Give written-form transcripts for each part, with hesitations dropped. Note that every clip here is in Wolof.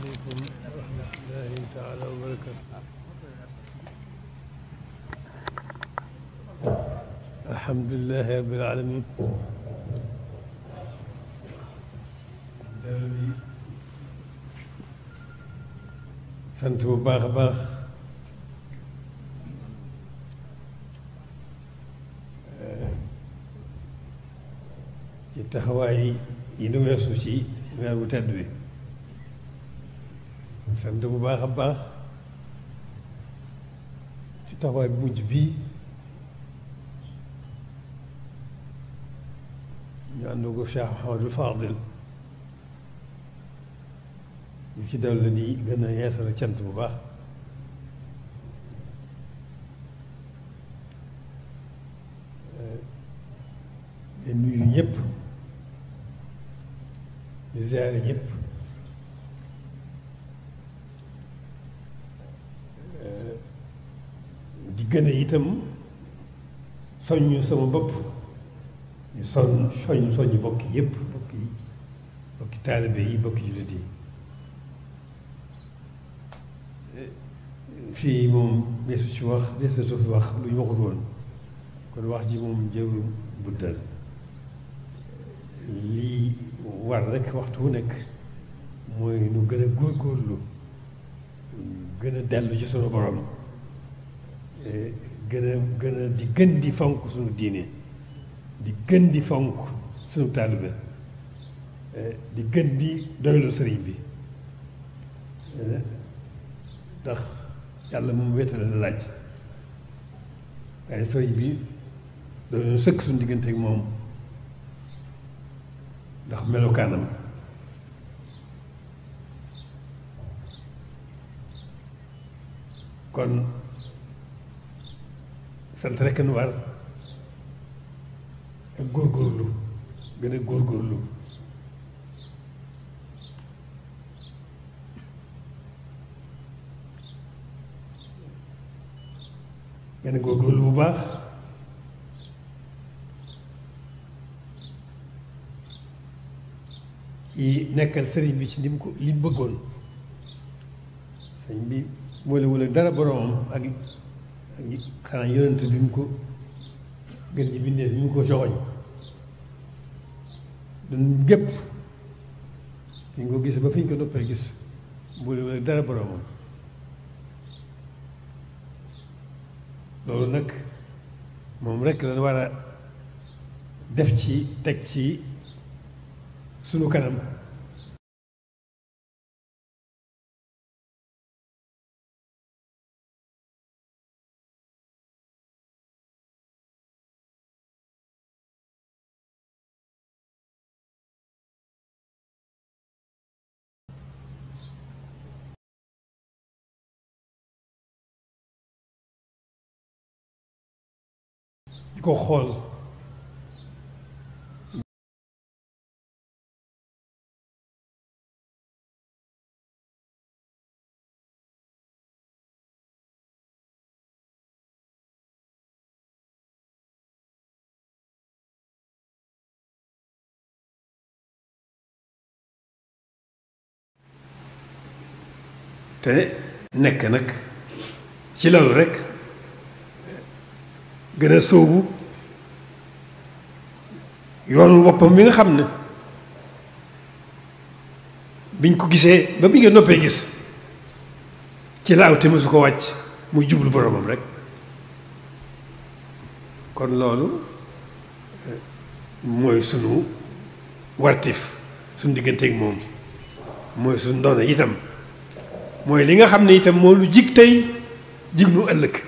عليكم ورحمة الله تعالى وبركاته. الحمد لله رب العالمين. sant bu baax a baax ci taxawaay yi nu weesu ci weer bu tedd bi. sant bu baax a baax ci taxawaay bu mujj bii ñu ànd ko Cheikh Mouhamadou Fadil ñu ci dellu di gën a yeesal cant bu baax di nuyu ñëpp di ziyaare ñëpp di gën a itam soññ sama bopp ñu soññ bokki yëpp bokki taalibe yi bokki jullit yi. fii moom deesu ci wax deesatu fi wax lu ñu waxul woon kon wax ji moom jëru buddal lii war rek waxtu wu nekk mooy nu gën a góorgóorlu gën a dellu ci sunu borom gën di fonk sunu diine di gën di fonk sunu taalibe di gën di doylu sëriñ bi ndax yàlla moom wéetale la laaj waaye sëriñ bi doon sëkk suñu diggante ak moom ndax melokaanam kon sant rekk nu war ak góorgóorlu gën a góorgóorlu gën a góorgóorlu bu baax ci nekkal sëriñ bi ci li mu bëggoon sëriñ bi boolewul ak dara boromam ak xanaa yonent bi mu ko gën di bindee bi mu ko joxoñ dañ gépp fi ñu ko gis ba fi ñu ko noppee gis boolewul ak dara boromam. loolu nag moom rekk lañ war a def ci teg ci sunu kanam di ko xool te nekk nag ci loolu rekk gën a sóobu yoonu boppam bi nga xam ne biñ ko gisee ba bi nga noppee gis ci la aw te mësu ko wàcc muy jublu boromam rekk kon loolu mooy sunu wartif sunu digganteeg moom mooy sunu ndono itam mooy li nga xam ne itam moo lu jig tey jig nu ëllëg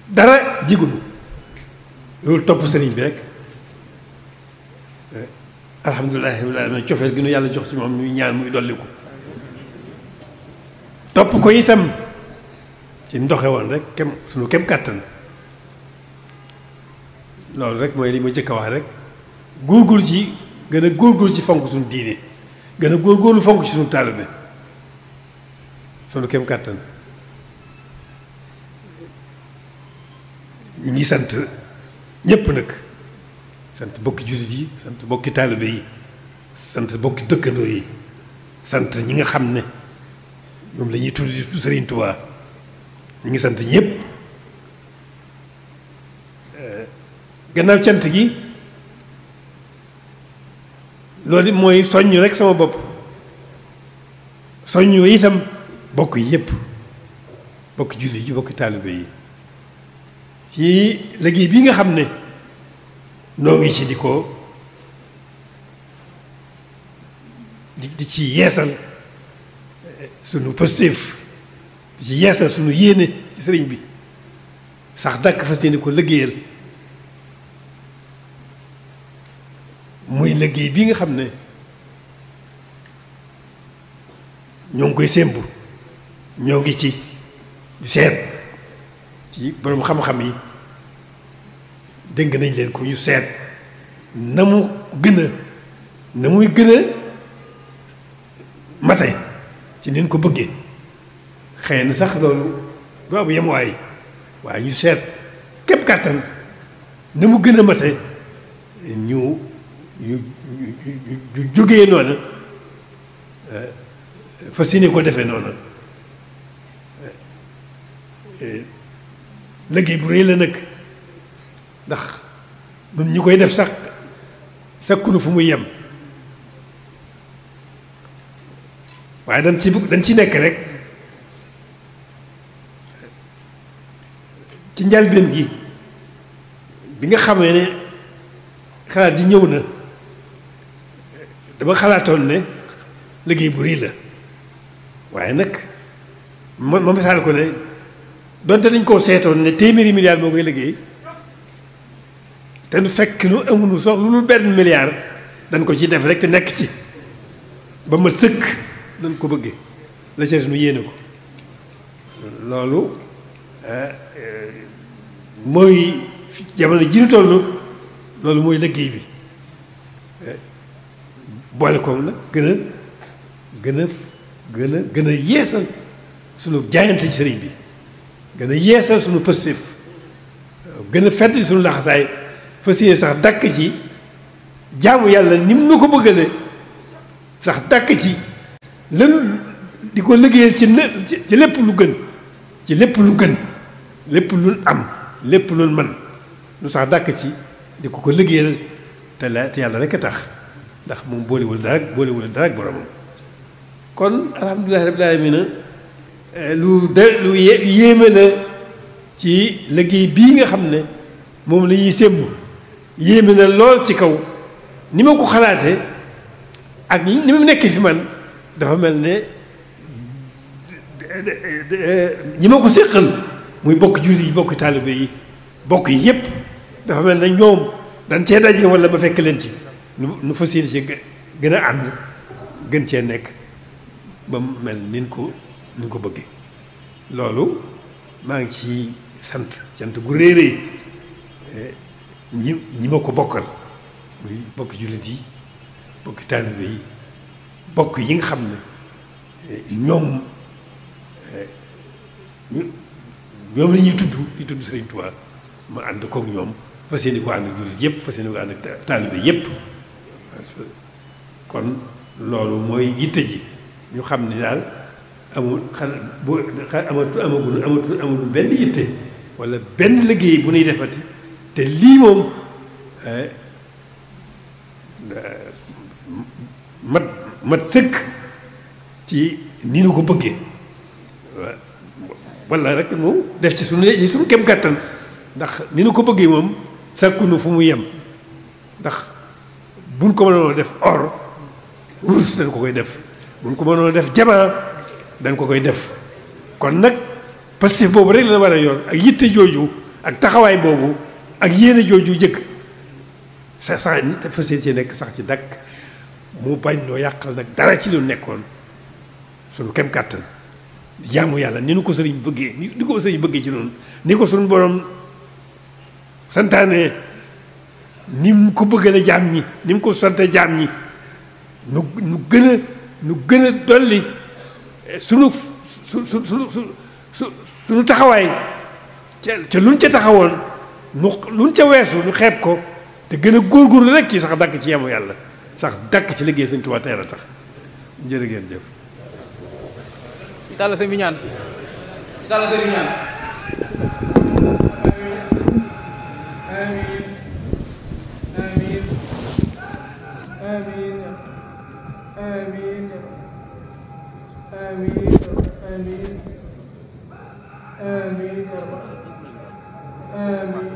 dara jigunu loolu topp sëriñ bi rek alhamdulilah rabbil alamin cofeel gi nu yàlla jox ci moom muy ñaan muy dolliku topp ko itam ci ndoxe woon rek sunu kem kàttan loolu rek mooy li ma jëkk a wax rek góorgóorlu ci gën a góorgóorlu ci fonk suñu diine gën a góorgóorlu fonk ci suñu taalibe sunu kem kàttan ñu ngi sant ñépp nag sant bokki jullit yi sant bokki taalibe yi sant bokki dëkkandoo yi sant ñi nga xam ne ñoom la ñuy tudd Sëriñ Tuubaa ñu ngi sant ñëpp. gannaaw cant gi loolu mooy soññ rek sama bopp soññ itam bokk yi yëpp bokk julli yi bokk taalibe yi ci liggéey bi nga xam ne noo ngi ci di ci yeesal sunu positif di ci yeesal sunu yéene ci sëriñ bi sax dàkk fas yéene ko liggéeyal muy liggéey bi nga xam ne ñoo ngi koy sémbu ñoo ngi ci di seet ci boroom xam-xam yi dégg nañ leen ko ñu seet na muy gën a mate ci nin ko bëggee xëy na sax loolu du am yemuwaay waaye ñu seet képp kàttan na mu gën a mate ñu jógee noona fas yéene ko defee noona liggéey bu rëy la nag ndax ñun ñu koy def sax sakkunu fu muy yem waaye dañ ci nekk rek ci njalbeen gi bi nga xamee ne xalaat ji ñëw na dama xalaatoon ne liggéey bu rëy la waaye nag ma misaal ko ne donte dañ koo seetoon ne téeméeri milliard moo koy liggéey te nu fekk nu amuñu sax lu dul benn milliard dañ ko ci def rek te nekk ci ba ma sëkk nañ ko bëggee la ca nu yéene ko loolu mooy jamono ji nu toll loolu mooy liggéey bi boole koom nag gën a yeesal sunu jaayante ci sëriñ bi gën a yeesal sunu positif gën a fedd sunu laxasaay fas yéene sax dàkk ci jaamu yàlla ni mu nu ko bëggale sax dàkk ci lan di ko liggéeyal ci lépp lu gën ci lépp lu gën lépp lu am lépp lu man lu sax dàkk ci di ko liggéeyal te yàlla rek a tax ndax moom boolewul dara ak boromam kon alhamdulilahi rabbil alamin lu yéeme la ci liggéey bii nga xam ne moom la ñuy sémb yéeme na lool ci kaw ni ma ko xalaate ak ni mu nekk fi man dafa mel ne ñi ma ko séqal muy bokk julli yi bokk taalibe yi bokk yi yépp dafa mel ne ñoom dañ cee daje wala ma fekk leen ci nu fas yéene ci gën a ànd gën cee nekk ba mel nin ko bëggee loolu maa ngi ci sant gu réeree ñi ma ko bokkal muy bokk jullit yi bokk taalibe yi bokk yi nga xam ne ñoom la ñuy tudd Sëriñ Tuubaa ma ànd kook ñoom fas yéene ko ànd ak jullit yëpp fas yéene ko ànd ak taalibe yëpp kon loolu mooy yitte ji ñu xam ni daal amul benn yitte wala benn liggéey bu nuy defati te lii moom mat sëkk ci ni nu ko bëggee wala rek mu def ci suñu kem kàttan ndax ni nu ko bëggee moom sàkkunu fu mu yem ndax buñ ko mënoon def or wurus dañ ko koy def buñ ko mënoon def jamaa dañ ko koy def kon nag pastif boobu rek la war a yor ak yitte jooju ak taxawaay boobu ak yéene jooju jëkk sax te fas yéene nekk sax ci dakk mu bañ noo yàqal nag dara ci lu nekkoon suñu kem kàttan jaamu yàlla ni nu ko sëriñ bëggee ni ko sëriñ bëggee ci noonu ni ko suñu borom santaane ni mu ko bëggale jaam ñi ni mu ko sante jaam ñi nu gën a dolli suñu taxawaay ca luñ ca taxawoon luñ ca weesu nu xeeb ko te gën a góorgóorlu rek ci sax dàkk ci yamu yàlla sax dàkk ci liggéey Sëñ Tuubaa teel a tax jërë ngeen jëf tàllal sëñ bi ñaan tàllal sëñ bi ñaan amiin amiin amiin amiin amiin amiin amiin amiin